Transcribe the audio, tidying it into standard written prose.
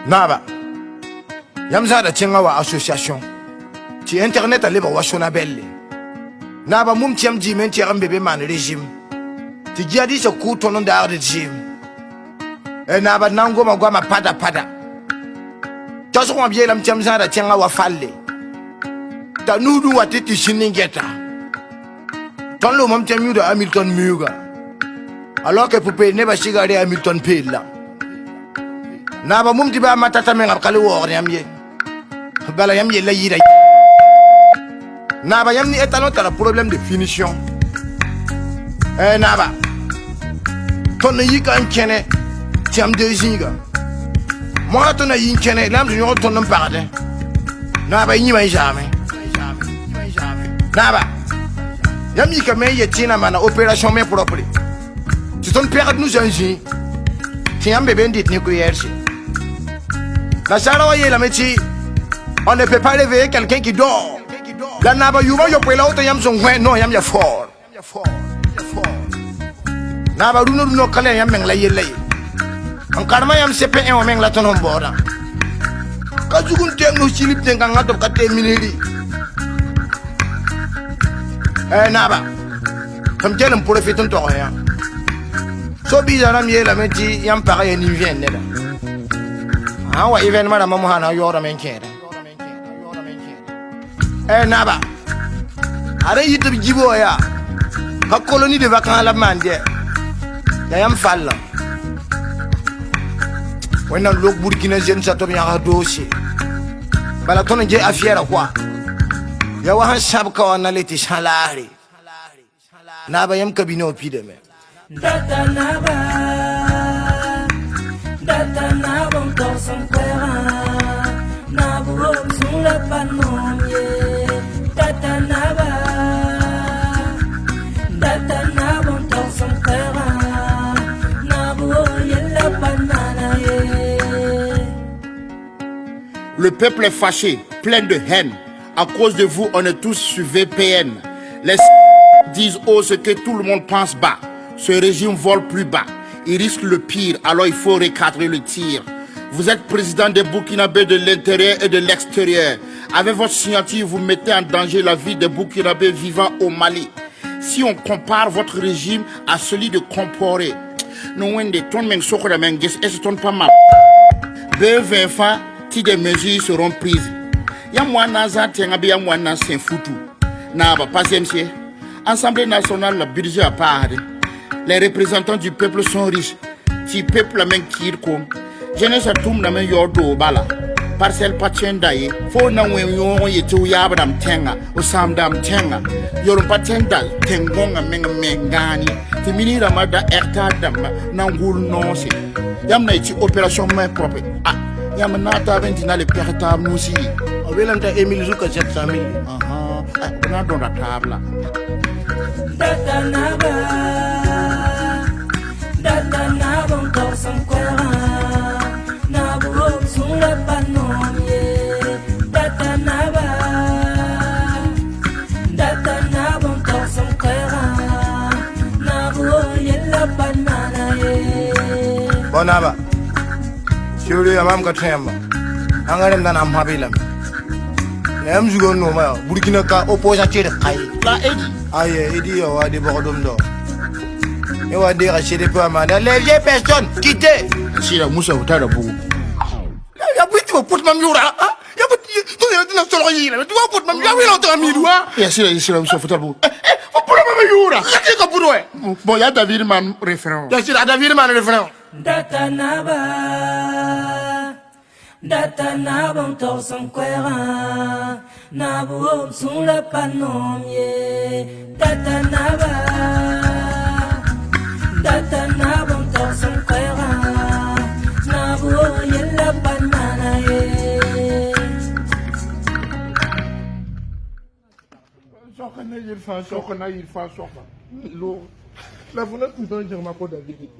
Naaba yãmb zãada tẽngã wa association tɩ internet a lebg wa Sonabel. Naaba mum tɩ yãmb dɩɩm n tɛg n be be maan régime tɩ djihadisã kʋʋ tõnd n daagd zɩɩm. Naaba na n goma goama pada pada taoosg wã b yeelame tɩ yãmb zãada tẽngã wa falle t'a nusd n wa tɩ tɩ sĩnd n gɛta. Tõnd loomame tɩ yãmb yũuda Hamilton miuugã alors que pʋ-peed nebã sɩga re Hamilton peella. Naaba mum tɩ baa Matata menga b ka le waoogd yãmb ye, bala yãmb yella yɩɩda. Naaba yãmb ne étalon tara problème de finition. Naaba tõnd n yika n kẽne tɩ yãmb dee zĩiga moasã tõnd na yi n kẽne la yãmb sẽn yõgd tõnd n pagdẽ. Naaba y yĩmã y zaame. Naaba yãmb yikame n yet tɩ y na maana opération main propre tɩ tõnd pɛgd nusã n zĩ tɩ yãmb be be n dɩt ne kuyɛrse. Nasaara wa yeelame tɩ on ne peut pas réveiller quelqu'un qui dort. La naaba yʋʋmã yopoe la woto yãmb sẽn gõe no yãmb ya fort. Naaba rũnã rũnã ka la yãmb meng la yella ye n karema yãmb CP1 wã meng la tõnd sẽn baoodã ka zug n tɛng nus silib tẽn-kãngã tɩ b ka tee miniri. Naaba tɩ m kell n profit n tog yã so-biisã rãmb yeelame tɩ yãmb pagã yaa nin-vẽen neda sã n wa événement rãmbã mosã na n yaoodame n kẽedẽ. Naaba ad n yɩ tɩ b gibo wã yaa ka colonie de vacances la b maan dɛ la yãmb fallã Wẽnnaam lok Burkina zemsa tɩ b yãgs doose bala tõnd n ge affaire koa ya wa sẽn sãb ka wã na le tɩ sã laasre. Naaba yãmb cabinet wã pidame. Data naba, data naba n togsem koɛɛgã, naab wom sũurã pa noom ye. Data naba, data nab n togsem koɛɛgã, naab wo yella pa nana ye. Le peuple est fâché, plein de haine. À cause de vous, on est tous sur VPN. Les disent haut ce que tout le monde pense bas. Ce régime vole plus bas. Il risque le pire, alors il faut recadrer le tir. Vous êtes président des Burkinabés de l'intérieur et de l'extérieur. Avec votre signature, vous mettez en danger la vie des Burkinabés vivant au Mali. Si on compare votre régime à celui de Compaoré, nous avons pas mal. B20 si des mesures seront prises. Ya mwana za tenga bi ya mwana sen futu. Na ba pas MC. Assemblée nationale le budget à part. Les représentants du peuple sont riches. Ti peuple men kir ko. Jeunesse tum na men yodo bala. Parcelle pa tẽnda ye fo na wẽ yõog n yetɩ w yaabdame tẽnga w sãamdame tẽnga yor n pa tẽnda tẽn-gõngã meng n me gãane tɩ mini rãmbã da hectare dãmba na n gʋl noose yãmb na yetɩ opération main propre ah yãmb na taab n dĩ na le pɛg taab nusi. B yeelame t'a Émile zuka 700 000. B na n dõda taab la. Data naba, data nab n togsem koɛɛgã, naab wom sũurã pa noom ye. Data naba, data nab n togsem koɛɛgã, naab wo yella pa nana ye. Bon naaba sɩbre yaa mam ka tõe yãmba ãnga rẽmda na n pãb lame la yãmb zugã n nooma yaa Burkina ka opposant tɩd kaye. La Edi. Aye Edi ya wa de bɔgdom dɔ ne wa deega CDP wa maana les vieilles personnes quittez. Sɩda Musa f tara bugu. Ya bʋ tɩ ba pʋt mam yʋra ya bʋ tɩ tɩ na solg yɩɩlame tɩ wa pʋt mam ya wɩlg tɩ miid wa. Ya sɩda sɩda Musa f tara bugu fo pʋra mam yʋʋra. Ya tɩ ka pʋd wɛ. Bon, ya David man référent. Ya sɩda David maan référent. Data naba, data nab n togsem koɛɛgã, naab wom sũurã pa noom ye. Data naba, data nab n togsem koɛɛgã, naab wo yella pa nana ye. Soka na yɩl fãa soka na yɩl fãa soka lo la fo na tũud n jengma ko David.